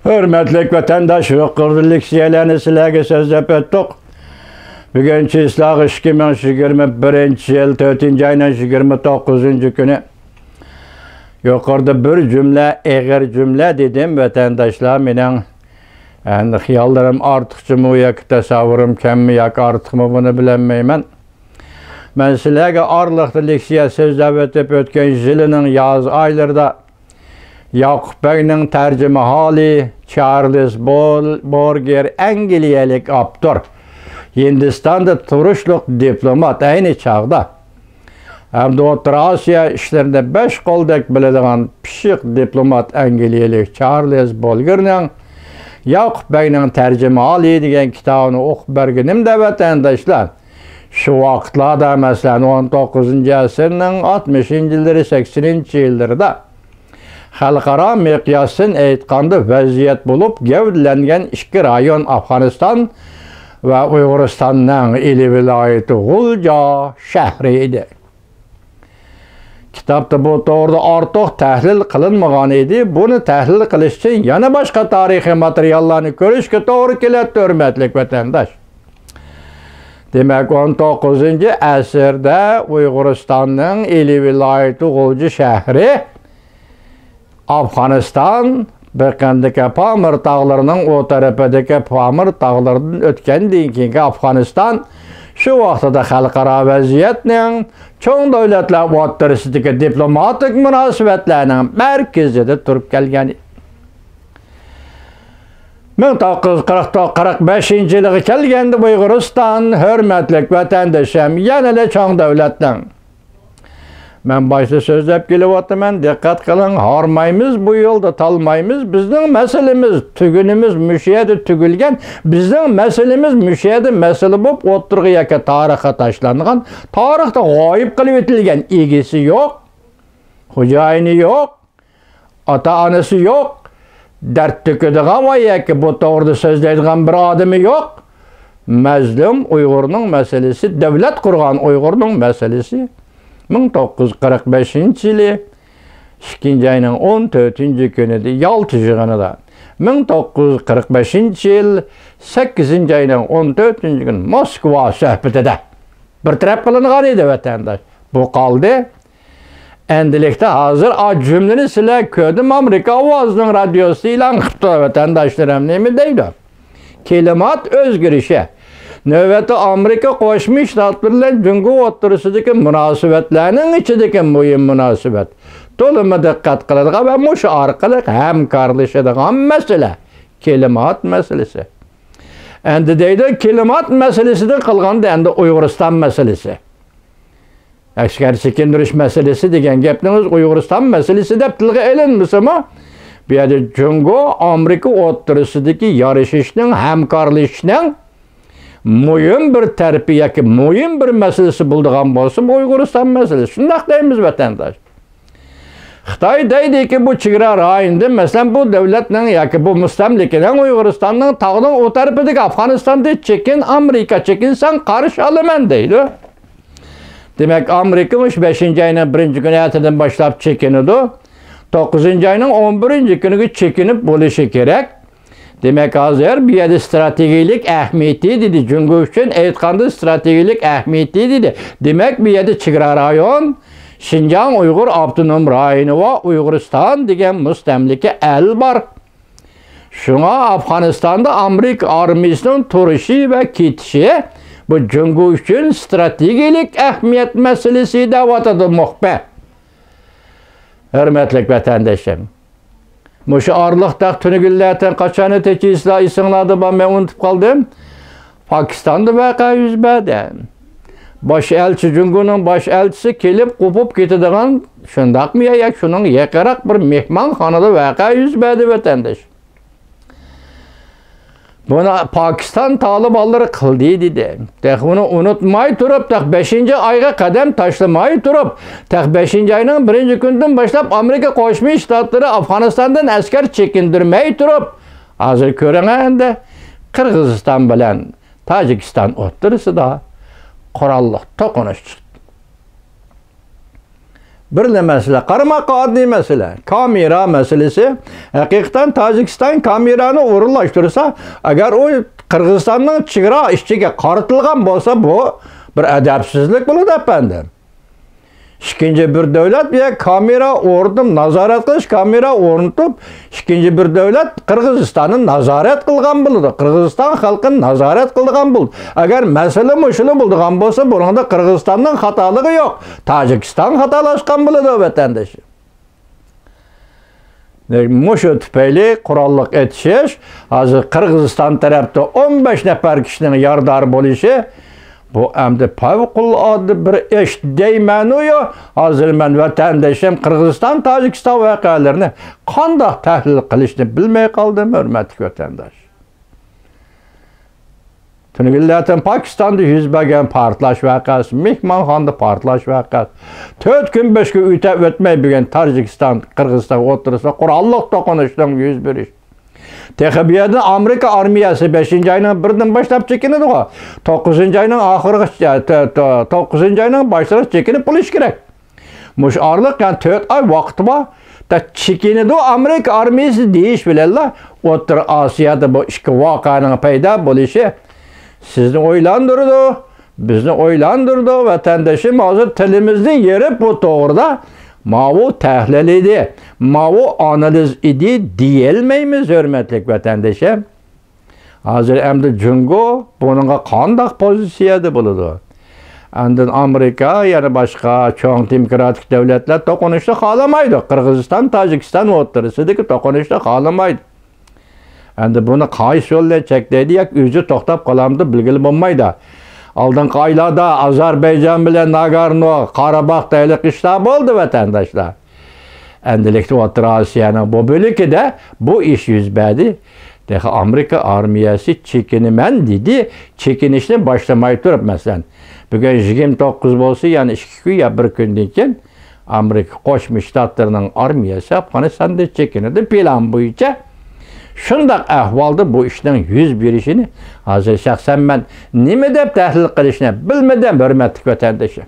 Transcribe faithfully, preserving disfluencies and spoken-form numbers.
ھۆرمەتلىك ۋەتەنداش، يۇقىرىدا لېكسىيەلەرنى سىلەرگە سۆزلەپ ئۆتتۇق. بۈگۈن چىسلاغا ئىككى مىڭ يىگىرمە بىرىنچى يىل تۆتىنچى ئاينىڭ يىگىرمە توققۇزىنچى كۈنى. يۇقىرىدا بىر جۈملە، ئېغىر جۈملە دېدىم، ۋەتەنداشلار، مېنىڭ ئەمدى خىياللىرىم ئارتۇقچىمۇ ياكى تەسەۋۋۇرۇم كەممۇ ياكى ئارتۇقمۇ، بۇنى بىلەلمەيمەن. مەن سىلەرگە ئارىلىقتا لېكسىيە سۆزلەپ ئۆتۈپ، ئۆتكەن يىلىنىڭ ياز ئايلىرىدا ياقۇپ بەگنىڭ تەرجىمىھالى چارلىز بول-، بورگېر، ئەنگلىيەلىك ئاپتور، ھىندىستاندا تۇرۇشلۇق دىپلومات، ئەينى چاغدا ھەمدە ئوتتۇرا ئاسىيا ئىشلىرىنى بەش قولدەك بىلىدىغان پىششىق دىپلومات ئەنگلىيەلىك چارلىز بولگېرنىڭ ياقۇپ بەگنىڭ تەرجىمىھالى دېگەن كىتابىنى ئوقۇپ بەرگىنىمدە، ۋەتەنداشلار، شۇ ۋاقىتلاردا، مەسىلەن، ئون توققۇزىنچى ئەسىرنىڭ ئاتمىشىنچى يىللىرى، سەكسىنىنچى يىللىرىدا خەلقئارا مىقياستىن ئېيتقاندا، ۋەزىيەت بولۇپ گەۋدىلەنگەن ئىككى رايون، ئافغانىستان ۋە ئۇيغۇرىستاننىڭ ئىلى ۋىلايىتى غۇلجا شەھىرى ئىدى. كىتابتا بۇ توغرىدا ئارتۇق تەھلىل قىلىنمىغان ئىدى. بۇنى تەھلىل قىلىش ئۈچۈن يەنە باشقا تارىخىي ماتېرىياللارنى كۆرۈشكە توغرا كېلەتتى، ھۆرمەتلىك ۋەتەنداش. دېمەك، ئون توققۇزىنچى ئەسىردە ئۇيغۇرىستاننىڭ ئىلى ۋىلايىتى غۇلجا شەھىرى، ئافغانىستان، بېقىندىكى پامىر تاغلىرىنىڭ ئۇ تەرىپىدىكى پامىر تاغلىرىدىن ئۆتكەندىن كېيىنكى ئافغانىستان، شۇ ۋاقتىدا خەلقئارا ۋەزىيەتنىڭ، چوڭ دۆلەتلەر ئوتتۇرىسىدىكى دىپلوماتىك مۇناسىۋەتلەرنىڭ مەركىزىدە تۇرۇپ كەلگەن. مىڭ توققۇز يۈز قىرىق، قىرىق بەشىنچى يىلىغا كەلگەندە، ئۇيغۇرىستان، ھۆرمەتلىك ۋەتەندىشىم، يەنىلا چوڭ دۆلەتنىڭ، مەن باشتا سۆزلەپ كېلىۋاتىمەن، دىققەت قىلىڭ، ھارمايمىز، بۇ يولدا تالمايمىز. بىزنىڭ مەسىلىمىز، تۈگۈنىمىز مۇشۇ يەردە تۈگۈلگەن. بىزنىڭ مەسىلىمىز مۇشۇ يەردە مەسىلە بولۇپ ئوتتۇرىغا ياكى تارىخقا تاشلانغان، تارىختا غايىب قىلىۋېتىلگەن، ئىگىسى يوق، خوجايىنى يوق، ئاتا-ئانىسى يوق، دەرد تۆكىدىغان ۋە ياكى بۇ توغرىدا سۆزلەيدىغان بىر ئادىمى يوق. مەزلۇم ئۇيغۇرنىڭ مەسىلىسى، دۆلەت قۇرغان ئۇيغۇرنىڭ مەسىلىسى. مىڭ توققۇز يۈز قىرىق بەشىنچى يىلى ئىككىنچى ئاينىڭ ئون تۆتىنچى كۈنىدە يالتا يىغىنىدا، مىڭ توققۇز يۈز قىرىق بەشىنچى يىل سەككىزىنچى ئاينىڭ ئون تۆتىنچى كۈنى موسكۋا سۆھبىتىدە بىر تەرەپ قىلىنغان ئىدى، ۋەتەنداش. بۇ قالدى. ئەمدىلىكتە ھازىر ئا جۈملىنى سىلەر كۆردۈم، ئامېرىكا ئاۋازىنىڭ رادىيوسى ئېلان قىپتۇ، ۋەتەنداشلىرىم، نېمە دەيدۇ؟ كىلىمات ئۆزگىرىشى. نۆۋەتتە ئامېرىكا قوشما شتاتلىرى بىلەن جۇڭگو ئوتتۇرىسىدىكى مۇناسىۋەتلەرنىڭ ئىچىدىكى مۇھىم مۇناسىۋەت. تولىمۇ دىققەت قىلىدىغان ۋە مۇشۇ ئارقىلىق ھەمكارلىشىدىغان مەسىلە. كىلىمات مەسىلىسى. ئەمدى دەيدۇ، كىلىمات مەسىلىسىدىن قالغاندا ئەمدى ئۇيغۇرىستان مەسىلىسى. ئەسكەر چېكىندۈرۈش مەسىلىسى دېگەن گەپنىڭ ئۆزى ئۇيغۇرىستان مەسىلىسى دەپ تىلغا ئېلىنمىسىمۇ، بۇ يەردە جۇڭگو، ئامېرىكا ئوتتۇرىسىدىكى يارىشىشنىڭ، ھەمكارلىشىشنىڭ مۇھىم بىر تەرىپى ياكى مۇھىم بىر مەسىلىسى بولىدىغان بولسا، بۇ ئۇيغۇرىستان مەسىلىسى. شۇنداق دەيمىز، ۋەتەنداش. خىتاي دەيدىكى، بۇ چېگرا رايونىدىن، مەسىلەن، بۇ دۆلەتنىڭ ياكى بۇ مۇستەملىكىنىڭ، ئۇيغۇرىستاننىڭ تاغنىڭ ئۇ تەرىپىدىكى ئافغانىستاندىن چېكىن، ئامېرىكا چېكىنسەڭ قارشى ئالىمەن دەيدۇ. دېمەك، ئامېرىكا مۇشۇ بەشىنچى ئاينىڭ بىرىنچى كۈنى ئەتىدىن باشلاپ چېكىنىدۇ. توققۇزىنچى ئاينىڭ ئون بىرىنچى كۈنىگە چېكىنىپ بولۇشى كېرەك. دېمەك، ھازىر بۇ يەردە ستراتېگىيەلىك ئەھمىيىتى دېدى، جۇڭگو ئۈچۈن ئېيتقاندا ستراتېگىيەلىك ئەھمىيىتى دېدى. دېمەك، بۇ يەردە چېگرا رايون، شىنجاڭ ئۇيغۇر ئاپتونوم رايونى ۋە ئۇيغۇرىستان دېگەن مۇستەملىكە ئەل بار. شۇڭا ئافغانىستاندا ئامېرىكا ئارمىيىسىنىڭ تۇرۇشى ۋە كېتىشى بۇ جۇڭگو ئۈچۈن ستراتېگىيەلىك ئەھمىيەت مەسىلىسى دەۋاتىدۇ، مۇخبىر. ھۆرمەتلىك ۋەتەندىشىم، مۇشۇ ئارىلىقتا تۈنۈگۈنلەردىن قاچاننى تېچىسىلا ئېسىڭلاردا بار، مەن ئۇنتۇپ قالدىم. پاكىستاندا ۋەقە يۈز بەردى. باش ئەلچى، جۇڭگونىڭ باش ئەلچىسى كېلىپ قوپۇپ كېتىدىغان، شۇنداقمۇ يا، يا شۇنىڭ يېقىنراق بىر مېھمانخانىدا ۋەقە يۈز بەردى، ۋەتەنداش. بۇنى پاكىستان تالىبانلىرى قىلدى دېدى. تېخى ئۇنى ئۇنتۇماي تۇرۇپ، تېخى بەشىنچى ئايغا قەدەم تاشلىماي تۇرۇپ، تېخى بەشىنچى ئاينىڭ بىرىنچى كۈنىدىن باشلاپ ئامېرىكا قوشما شتاتلىرى ئافغانىستاندىن ئەسكەر چېكىندۈرمەي تۇرۇپ، ھازىر كۆرۈڭە ئەمدى، قىرغىزىستان بىلەن تاجىكىستان ئوتتۇرىسىدا قوراللىق توقۇنۇش چىقتى. بىرلا مەسىلە، قارىماققا ئاددىي مەسىلە. كامېرا مەسىلىسى. ھەقىقەتەن تاجىكىستان كامېرانى ئورۇنلاشتۇرسا، ئەگەر ئۇ قىرغىزىستاننىڭ چېگرا ئىچىگە قارىتىلغان بولسا، بۇ بىر ئەدەپسىزلىك بولىدۇ، ئەپەندىم. ئىككىنچى بىر دۆلەت بۇ يەرگە كامېرا ئورنىتىپ، نازارەت قىلىش، كامېرا ئورنىتىپ، ئىككىنچى بىر دۆلەت قىرغىزىستاننى نازارەت قىلغان بولىدۇ، قىرغىزىستان خەلقىنى نازارەت قىلىدىغان بولىدۇ. ئەگەر مەسىلە مۇشۇلا بولىدىغان بولسا، بۇنىڭدا قىرغىزىستاننىڭ خاتالىقى يوق، تاجىكىستان خاتالاشقان بولىدۇ، ۋەتەندىشىم. مۇشۇ تۈپەيلى قوراللىق ئېتىشىش، ھازىر قىرغىزىستان تەرەپتە ئون بەش نەپەر كىشىنىڭ يارىدار بولۇشى، بۇ ئەمدى پەۋقۇلئاددە بىر ئىش دەيمەنۇ. ھازىر مەن ۋەتەندىشىم قىرغىزىستان، تاجىكىستان ۋەقەلىرىنى قانداق تەھلىل قىلىشنى بىلمەي قالدىم، ھۆرمەتلىك ۋەتەنداش. تۈنۈگۈنلەردىن پاكىستاندا يۈز بەرگەن پارتلاش ۋەقەسى، مېھمانخانىدا پارتلاش ۋەقەسى، تۆت كۈن، بەش كۈن ئۆتە ئۆتمەي، بۈگۈن تاجىكىستان، قىرغىزىستان ئوتتۇرىسىدا قوراللىق توقۇنۇشنىڭ يۈز بېرىشى. تېخى بۇ يەردىن ئامېرىكا ئارمىيەسى بەشىنچى ئاينىڭ بىرىدىن باشلاپ چېكىنىدىغۇ. توققۇزىنچى ئاينىڭ ئاخىرىغىچە، تۆ-، تۆ-، توققۇزىنچى ئاينىڭ باشلىرىغىچە چېكىنىپ بولۇش كېرەك. مۇشۇ ئارىلىق، يەنى تۆت ئاي ۋاقىت بار. دا چېكىنىدۇ ئامېرىكا ئارمىيەسى دېيىش بىلەنلا، ئوتتۇرا ئاسىيادا بۇ ئىككى ۋەقەنىڭ پەيدا بولۇشى سىزنى ئويلاندۇرىدۇ، بىزنى ئويلاندۇرىدۇ. ۋەتەندىشىم، ھازىر تىلىمىزنى يېرىپ بۇ توغرىدا، ماۋۇ تەھلىل ئىدى، ماۋۇ ئانالىز ئىدى دېيەلمەيمىز، ھۆرمەتلىك ۋەتەندىشىم. ھازىر ئەمدى جۇڭگو بۇنىڭغا قانداق پوزىتسىيەدە بولىدۇ؟ ئاندىن ئامېرىكا، يەنە باشقا چوڭ دېموكراتىك دۆلەتلەر توقۇنۇشنى خالىمايدۇ. قىرغىزىستان، تاجىكىستان ئوتتۇرىسىدىكى توقۇنۇشنى خالىمايدۇ. ئەمدى بۇنى قايسى يول بىلەن چەكلەيدۇ ياكى ئۆزى توختاپ قالامدۇ، بىلگىلى بولمايدۇ. ئالدىنقى ئايلاردا ئازەربەيجان بىلەن ناگورنو قاراباغ دەيلىك ئىشلار بولدى، ۋەتەنداشلار. ئەمدىلىكتە ئوتتۇرا ئاسىيانىڭ بۇ بۆلىكىدە بۇ ئىش يۈز بەردى. تېخى ئامېرىكا ئارمىيەسى چېكىنىمەن دېدى، چېكىنىشنى باشلىماي تۇرۇپ، مەسىلەن، بۈگۈن يىگىرمە توققۇز بولسا، يەنە ئىككى كۈن يا بىر كۈندىن كېيىن ئامېرىكا قوشما شتاتلىرىنىڭ ئارمىيەسى ئافغانىستاندىن چېكىنىدۇ، پىلان بويىچە. شۇنداق ئەھۋالدا بۇ ئىشنىڭ يۈز بېرىشىنى ھازىر شەخسەن مەن نېمە دەپ تەھلىل قىلىشنى بىلمىدىم، ھۆرمەتلىك ۋەتەندىشىم.